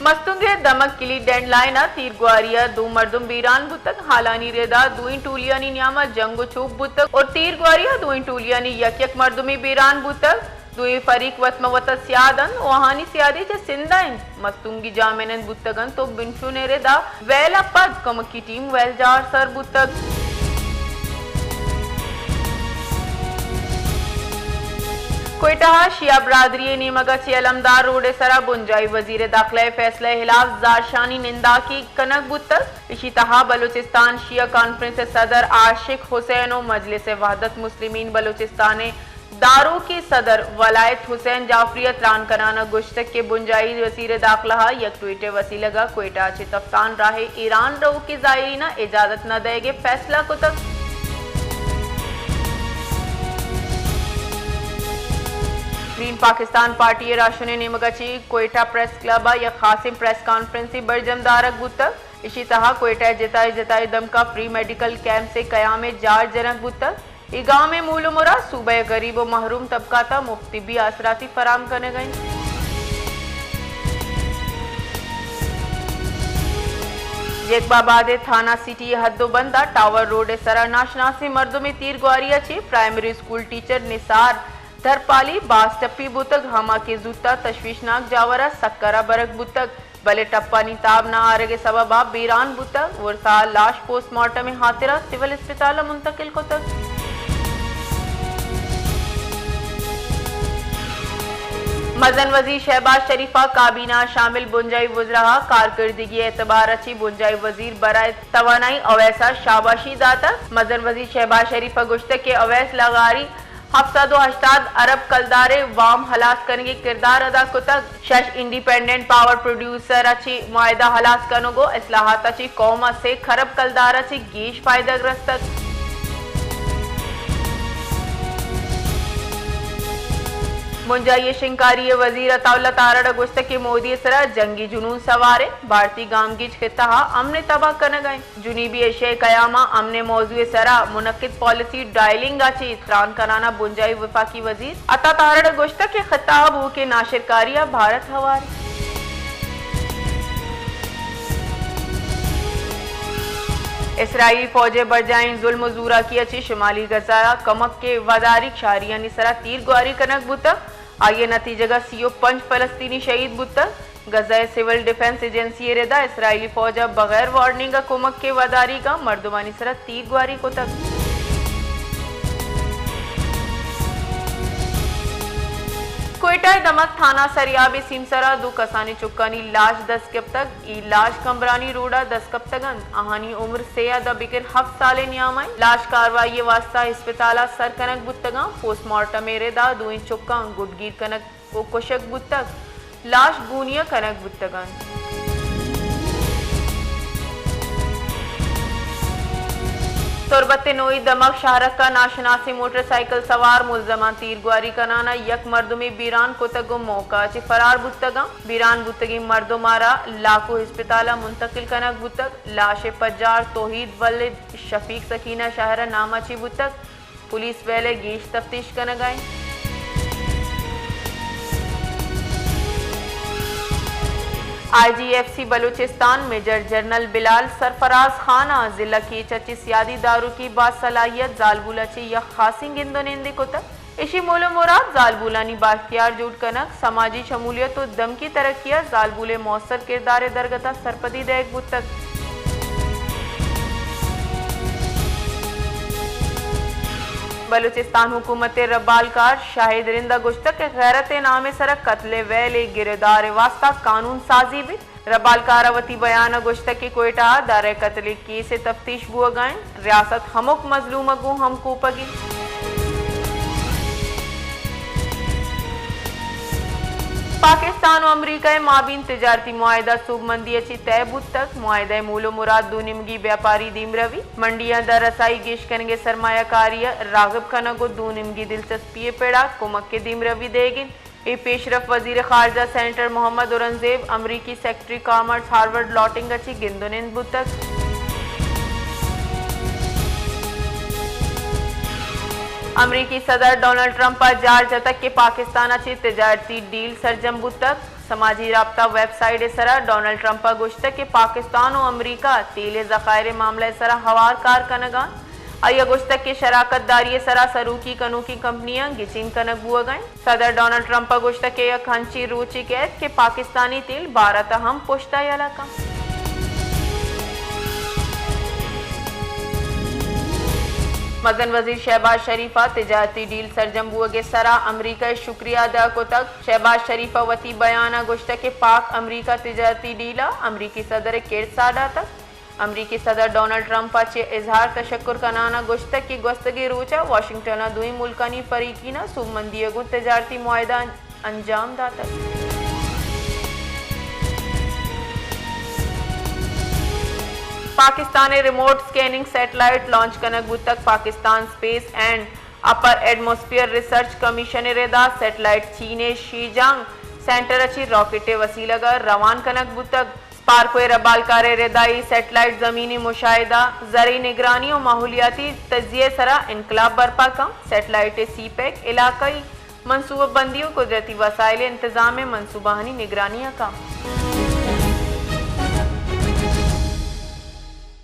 مستونگ ءِ دمگ کلی ڈینڈ لائن ءَ تیرگواری ءَ دو مردم بیران بوتگ۔ حالانی ردا دوئیں ٹولیانی نیام ءَ جنگ ءُ چوپ بوتگ اور تیرگواری ءَ دوئیں ٹولیانی یک یک مردمے بیران بوتگ۔ دوئیں فریق وت مہ وت ءَ سیاد انت ءُ آہانی سیادی چہ سندھ ءَ انت۔ مستونگی جاہ منند بوتگ انت ءُ بنشون ءِ ردا ویل ءَ پد کمکی ٹیم ویل جاہ ءَ سر بوتگ۔ کوئٹہ ءَ شیعہ برادری ءِ نیمگ ءَ چہ علمدار روڈ ءِ سرا بنجاہی وزیر داخلہ ءِ فیصلہ ءِ ہلاف زہرشانی ننداکے کنگ بوتگ۔ ایشی تہا بلوچستان شیعہ کانفرنس ءِ صدر عاشق حسین ءُ مجلس وحدت مسلمین بلوچستان ءِ داروکی صدر ولایت حسین جعفری ءَ تران کنان ءَ گوشتگ کہ بنجاہی وزیر داخلہ ءَ یک ٹویٹ ءِ وسیلگ ءَ کوئٹہ ءَ چہ تفتان راہ ءَ ایران روکی زائرین ءَ اجازت نہ دئیگ ءِ فیصلہ کتگ۔ گرین پاکستان پارٹی ءِ راہشون ءِ نیمگ ءَ چہ کوئٹہ پریس کلب ءَ یک خاصیں پریس کانفرنسے برجم دارگ بوتگ۔ ایشی تہا کوئٹہ ءِ جتائے جتائے دمگ ءَ فری میڈیکل کیمپس ءِ قیام ءِ جار جنگ بوتگ۔ اے گام ءِ مول ءُ مراد صوبہ ءِ غریب ءُ محروم طبقات ءَ مفت طبی آسراتی فراہم کنگ ءَ انت۔ جیکب آباد ءِ تھانہ سٹی ءِ حد ءُ بند ءَ ٹاور روڈ ءِ سرا ناشناسیں مردمے تیرگواری ءَ چہ پرائمری اسکول ٹیچر نثار دھرپالی باز ٹپی بوتگ، ہما کہ زوت ءَ تشویشناک جاور ءَ سکر ءَ برگ بوتگ۔ بلے ٹپانی تاب نہ آرگ ءِ سبب ءَ بیران بوتگ، ورسا لاش پوسٹ مارٹم ءِ ہاترا سول اسپتال ءَ منتقل کتگ۔ مزن وزیر شہباز شریف ءَ کابینہ ءَ شامل بنجاہی وزراء ءَ کارکردگی ءِ اعتبار ءَ چہ بنجاہی وزیر برائے توانائی اویس ءَ شاباشی داتگ۔ مزن وزیر شہباز شریف ءَ گوشتگ کہ اویس لغاری ہفت سد ءُ ہشتاد ارب کلدار ءِ وام ہلاس کنگ ءِ کردار ادا کتگ۔ شش انڈیپینڈنٹ پاور پروڈیوسر ءَ چہ معاہدہ ہلاس کنگ ءُ اصلاحات ءَ چہ قوم ءَ سے کھرب کلدار ءَ چہ گیش فائدگ رستگ۔ بنجاہی ءُ شنگکاری ءِ وزیر عطا اللہ تارڑ ءَ گوشتگ کہ مودی ءِ سرا جنگی جنون سوار انت، بھارتی گامگیج خطہ ءَ امن ءِ تباہ کنگ ءَ انت۔ جنوبی ایشیائی قیام ءَ امن ءِ موضوع ءِ سرا منعقد پالیسی ڈائلنگ ءَ چہ تران کنان ءَ بنجاہی وفاقی وزیر عطا تارڑ ءَ گوشتگ کہ خطہ ءَ بوھوکیں ناشرکاری ءَ بھارت ہوار انت۔ اسرائیلی فوج ءِ برجاہیں ظلم ءُ زوراکی ءَ چہ شمالی غزہ ءَ کمک ءِ وداریگ شہریانی سرا تیرگواری کنگ بوتگ۔ آئی ءِ نتیجگ ءَ سی ءُ پنچ فلسطینی شہید بوتگ۔ غزہ ءِ سول ڈیفنس ایجنسی ءِ ردا اسرائیلی فوج ءَ بغیر وارننگ ءَ کمک ءِ وداریگ ءَ مردمانی سرا تیرگواری کتگ۔ کوئٹہ ءِ دمگ تھانہ سریاب ءِ سیمسر ءَ دو کسانیں چکانی لاش دست کپتگ۔ اے لاش کمبرانی روڈ ءَ دست کپتگ انت۔ آہانی عمر سے ءَ داں بگر ہفت سال ءِ نیام ءَ انت۔ لاش کاروائی ءِ واستہ ہسپتال ءَ سر کنگ بوتگ انت۔ پوسٹ مارٹم ءِ ردا دوئیں چکاں گڈگیر کنگ ءُ کشگ بوتگ، لاش گونی ءَ کنگ بوتگ انت۔ تربت ءِ نوئی دمگ شہرک ءَ ناشناسیں موٹر سائیکل سوار ملزماں تیرگواری کنان ءَ یک مردمے بیران کتگ ءُ موقع ءَ چہ فرار بوتگ انت۔ بیران بوتگیں مردم ءَ را لاکو ہسپتال ءَ منتقل کنگ بوتگ۔ لاش ءِ پجار توحید ولد شفیق سکینہ شہر ءِ نام ءَ چہ بوتگ۔ پولیس ویل ءِ گیش تفتیش کنگ ءَ انت۔ I G F C Balochistan major general Bilal Sarfraz Khan ءَ ضلع کیچ ءَ چہ سیادی داروکی باصلاحیت زالبول ءَ چہ یک خاصیں گند ءُ نندے کتگ۔ ایشی مول ءُ مراد زالبولانی بااختیار جوڑ کنگ، سماجی شمولیت ءُ دمگی ترقی ءَ زالبول ءِ موثر کردار ءِ درگت ءَ سرپدی دئیگ بوتگ۔ بلوچستان حکومت ءِ ربالکار شاہد رند ءَ گوشتگ کہ غیرت ءِ نام ءِ سرا قتل ءِ ویل ءِ گرودار ءِ واستہ قانون سازی بیت۔ ربالکار ءَ وتی بیان ءَ گوشتگ کہ کوئٹہ ءَ دارہ قتل ءِ کیس ءِ تفتیش بوھگ ءَ انت، ریاست ہمک مظلوم ءَ گوں ہمکوپگ انت۔ پاکستان ءُ امریکہ ءِ مابین تجارتی معاہدہ سوبمندی ءَ چہ طے بوتگ۔ معاہدہ ءِ مول ءُ مراد دو نیمگی بیاپاری دیمروی، منڈیاں داں رسائی گیش کنگ ءِ سرمایہ کاری ءَ راغب کنگ ءُ دو نیمگی دلچسپی ءِ پڑ ءَ کمک ءِ دیمروی دئیگ انت۔ اے پیشرفت وزیر خارجہ سینیٹر محمد اورنگزیب، امریکی سیکرٹری کامرس ہارورڈ لاٹنگ ءَ چہ گند ءُ نند بوتگ۔ امریکی صدر ڈونلڈ ٹرمپ ءَ جار جتگ کہ پاکستان ءَ چہ تجارتی ڈیل سرجم بوتگ۔ سماجی رابطہ ویب سائٹ ءِ سرا ڈونلڈ ٹرمپ ءَ گوشتگ کہ پاکستان ءُ امریکہ تیل ءِ ذخائر ءِ معاملہ ءِ سرا ہوار کار کنگ ءَ اَنت۔ آئی ءَ گوشتگ کہ شراکت داری ءِ سرا سروکی کنوکیں کمپنیاں گچین کنگ بوگ ءَ اِنت۔ صدر ڈونلڈ ٹرمپ ءَ گوشتگ کہ یک ہنچیں روچے کئیت کہ پاکستانی تیل بھارت ءَ ہم پشت ءَ یلہ کنت۔ مزن وزیر شہباز شریف ءَ تجارتی ڈیل سرجم بوگ ءِ سرا امریکہ ءِ شکریہ ادا کتگ۔ شہباز شریف ءَ وتی بیان ءَ گوشتگ کہ پاک امریکہ تجارتی ڈیل ءَ امریکی صدر ءِ کرد ساہ داتگ۔ امریکی صدر ڈونلڈ ٹرمپ ءَ چہ اظہار تشکر کنان ءَ گوشتگ کہ گوستگیں روچ ءَ واشنگٹن ءَ دوئیں ملکانی فریقین ءَ سوبمندی ءَ گوں تجارتی معاہدہ انجام داتگ۔ پاکستان ءِ ریموٹ اسکیننگ سیٹلائٹ لانچ کنگ بوتگ۔ Pakistan space and upper atmosphere research commission ءِ ردا سیٹلائٹ چین ءِ شیجانگ سینٹر ءَ چہ راکٹ ءِ وسیلگ ءَ روان کنگ بوتگ۔ اسپارکو ءِ ربالکار ءِ ردا اے سیٹلائٹ زمینی مشاہدہ، زرعی نگرانی ءُ ماحولیاتی تجزیہ ءِ سرا انقلاب برپا کنت۔ سیٹلائٹ ءِ سی پیک علاقائی منصوبہ بندی ءُ قدرتی وسائل ءِ انتظام ءِ منصوبہانی نگرانی ءَ کنت۔